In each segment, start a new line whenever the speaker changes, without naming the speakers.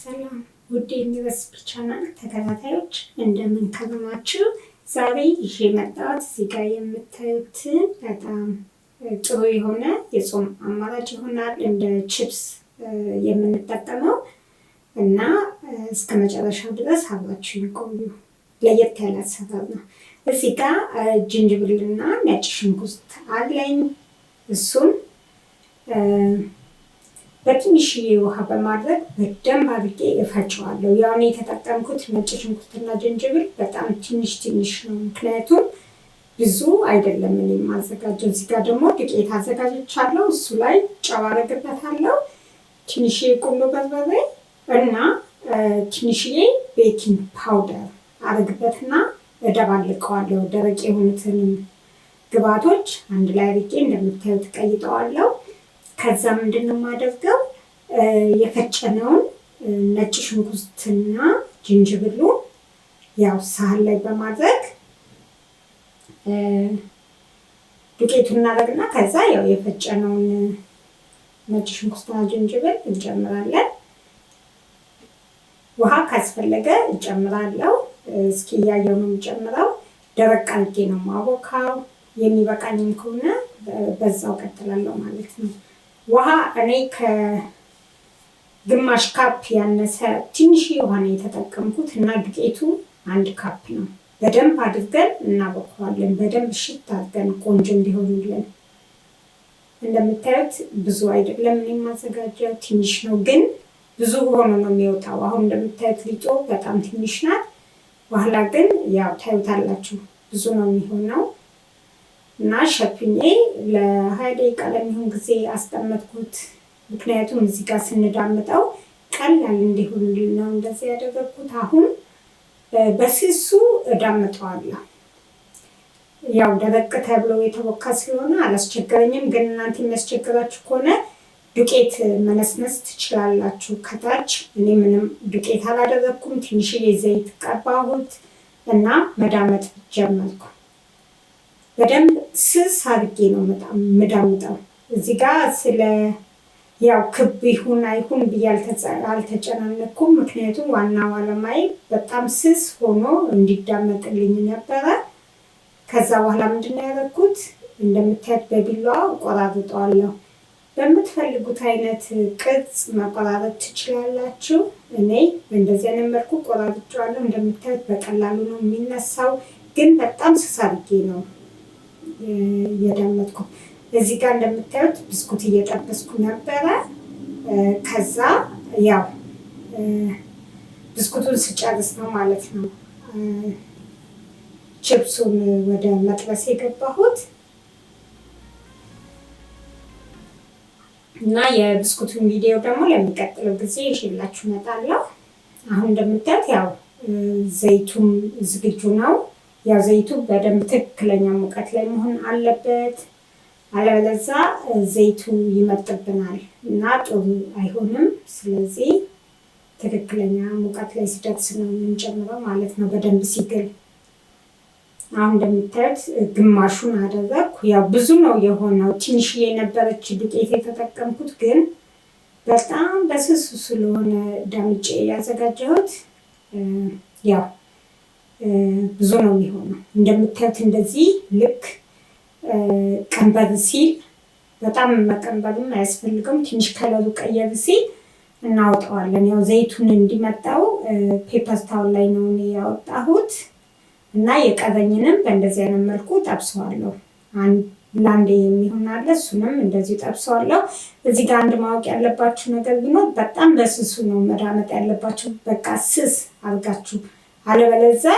ሰላም ውድ የ recipe channel ተከታታዮች፣ እንደምን ከረማችሁ? ዛሬ ይዤ የመጣሁት እዚህ ጋር የምታዩትን በጣም ጥሩ የሆነ የጾም አማራጭ ይሆናል፣ እንደ ቺፕስ የምንጠቀመው። እና እስከ መጨረሻው ድረስ አብራችሁ ቆዩ። ለየት ያለ አሰራር ነው። እዚህ ጋር ጅንጅብልና ነጭ ሽንኩርት አለኝ። እሱን በትንሽዬ ውሃ በማድረግ በደንብ አድርጌ እፈጨዋለሁ። ያው እኔ የተጠቀምኩት ነጭ ሽንኩርትና ጅንጅብል በጣም ትንሽ ትንሽ ነው፣ ምክንያቱም ብዙ አይደለም እኔ የማዘጋጀው። እዚህ ጋር ደግሞ ዱቄት አዘጋጅቻለሁ። እሱ ላይ ጨው አደርግበታለሁ፣ ትንሽዬ ቁንዶ በርበሬ እና ትንሽዬ baking powder አደርግበትና እደባልቀዋለሁ። ደረቅ የሆኑትን ግብአቶች አንድ ላይ አድርጌ እንደምታዩት ቀይጠዋለሁ። ከዛ ምንድን ነው የማደርገው? የፈጨነውን ነጭ ሽንኩርትና ጅንጅብሉ ያው ሳህን ላይ በማድረግ ዱቄቱን እናደርግና ከዛ ያው የፈጨነውን ነጭ ሽንኩርትና ጅንጅብል እንጨምራለን። ውሃ ካስፈለገ እጨምራለሁ። እስኪ እያየሁ ነው የምጨምረው። ደረቅ አድርጌ ነው ማቦካው። የሚበቃኝም ከሆነ በዛው ቀጥላለሁ ማለት ነው። ውሃ እኔ ከግማሽ cup ያነሰ ትንሽ ውሃ ነው የተጠቀምኩት እና ዱቄቱ 1 cup ነው። በደንብ አድርገን እናቦከዋለን። በደንብ ሽት አድርገን ቆንጆ እንዲሆንልን። እንደምታዩት ብዙ አይደለም እኔ የማዘጋጀው፣ ትንሽ ነው፣ ግን ብዙ ሆኖ ነው የሚወጣው። አሁን እንደምታዩት ሊጦ በጣም ትንሽ ናት። በኋላ ግን ያው ታዩታላችሁ ብዙ ነው የሚሆነው። እና ሸፍኜ ለ20 ደቂቃ ለሚሆን ጊዜ አስቀመጥኩት። ምክንያቱም እዚህ ጋር ስንዳምጠው ቀላል እንዲሆንልን ነው እንደዚህ ያደረግኩት። አሁን በስሱ እዳምጠዋለሁ። ያው ደረቅ ተብሎ የተቦካ ስለሆነ አላስቸገረኝም። ግን እናንተ የሚያስቸግራችሁ ከሆነ ዱቄት መነስነስ ትችላላችሁ ከታች። እኔ ምንም ዱቄት አላደረግኩም። ትንሽዬ ዘይት ቀባሁት እና መዳመጥ ጀመርኩ። በደንብ ስስ አድርጌ ነው የምዳምጠው። እዚህ ጋር ስለ ያው ክብ ይሁን አይሁን ብዬ አልተጨናነኩም። ምክንያቱም ዋናው ዓላማዬ በጣም ስስ ሆኖ እንዲዳመጥልኝ ነበረ። ከዛ በኋላ ምንድን ነው ያደረኩት? እንደምታዩት በቢላዋ እቆራርጠዋለሁ። በምትፈልጉት አይነት ቅርጽ መቆራረጥ ትችላላችሁ። እኔ በእንደዚህ አይነት መልኩ ቆራርጬዋለሁ። እንደምታዩት በቀላሉ ነው የሚነሳው፣ ግን በጣም ስስ አድርጌ ነው የዳመጥኩት። እዚህ ጋር እንደምታዩት ብስኩት እየጠበስኩ ነበረ። ከዛ ያው ብስኩቱን ስጨርስ ነው ማለት ነው ቺፕሱን ወደ መጥበስ የገባሁት። እና የብስኩቱን ቪዲዮ ደግሞ ለሚቀጥለው ጊዜ ይዤላችሁ እመጣለሁ። አሁን እንደምታዩት ያው ዘይቱም ዝግጁ ነው። ያው ዘይቱ በደንብ ትክክለኛ ሙቀት ላይ መሆን አለበት። አለበለዛ ዘይቱ ይመጥብናል እና ጥሩ አይሆንም። ስለዚህ ትክክለኛ ሙቀት ላይ ሲደርስ ነው የምንጨምረው ማለት ነው፣ በደንብ ሲግል። አሁን እንደምታዩት ግማሹን አደረግኩ። ያው ብዙ ነው የሆነው፣ ትንሽዬ የነበረች ዱቄት የተጠቀምኩት፣ ግን በጣም በስሱ ስለሆነ ዳምጬ ያዘጋጀሁት ያው ብዙ ነው የሚሆነው። እንደምታዩት እንደዚህ ልክ ቀንበር ሲል፣ በጣም መቀንበርም አያስፈልግም። ትንሽ ከለሩ ቀየር ሲል እናወጣዋለን። ያው ዘይቱን እንዲመጣው paper towel ላይ ነው እኔ ያወጣሁት እና የቀረኝንም በእንደዚህ አይነት መልኩ ጠብሰዋለሁ። ለአንዴ የሚሆን አለ፣ እሱንም እንደዚሁ ጠብሰዋለሁ። እዚህ ጋር አንድ ማወቅ ያለባችሁ ነገር ቢኖር በጣም በስሱ ነው መዳመጥ ያለባችሁ። በቃ ስስ አድርጋችሁ፣ አለበለዚያ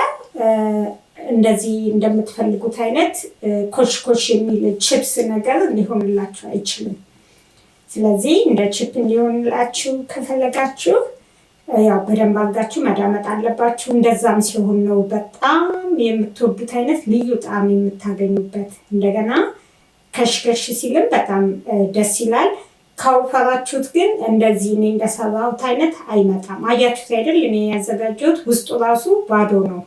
እንደዚህ እንደምትፈልጉት አይነት ኮሽ ኮሽ የሚል ቺፕስ ነገር ሊሆንላችሁ አይችልም። ስለዚህ እንደ ቺፕ እንዲሆንላችሁ ከፈለጋችሁ ያው በደንብ አድርጋችሁ መዳመጥ አለባችሁ። እንደዛም ሲሆን ነው በጣም የምትወዱት አይነት ልዩ ጣዕም የምታገኙበት። እንደገና ከሽከሽ ሲልም በጣም ደስ ይላል። ካወፈራችሁት ግን እንደዚህ እኔ እንደሰራሁት አይነት አይመጣም። አያችሁት አይደል? እኔ ያዘጋጀሁት ውስጡ ራሱ ባዶ ነው።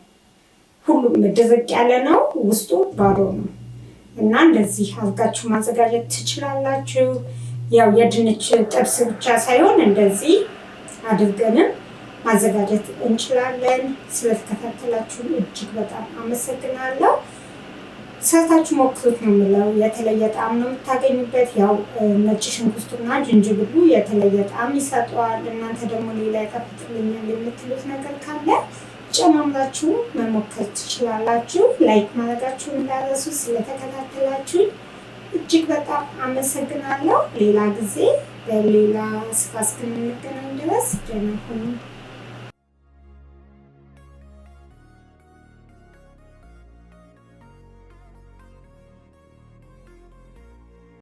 ሁሉም ድርቅ ያለ ነው፣ ውስጡ ባዶ ነው። እና እንደዚህ አድርጋችሁ ማዘጋጀት ትችላላችሁ። ያው የድንች ጥብስ ብቻ ሳይሆን እንደዚህ አድርገንም ማዘጋጀት እንችላለን። ስለተከታተላችሁ እጅግ በጣም አመሰግናለሁ። ሰርታችሁ ሞክሩት ነው የምለው። የተለየ ጣዕም ነው የምታገኙበት። ያው ነጭ ሽንኩርቱና ጅንጅብሉ የተለየ ጣዕም ይሰጠዋል። እናንተ ደግሞ ሌላ ይጣፍጥልኛል የምትሉት ነገር ካለ ጨማምራችሁ መሞከር ትችላላችሁ። Like ማድረጋችሁን እንዳትረሱ። ስለተከታተላችሁ እጅግ በጣም አመሰግናለሁ። ሌላ ጊዜ በሌላ ስራ እስክንገናኝ ድረስ ደህና ሁኑ።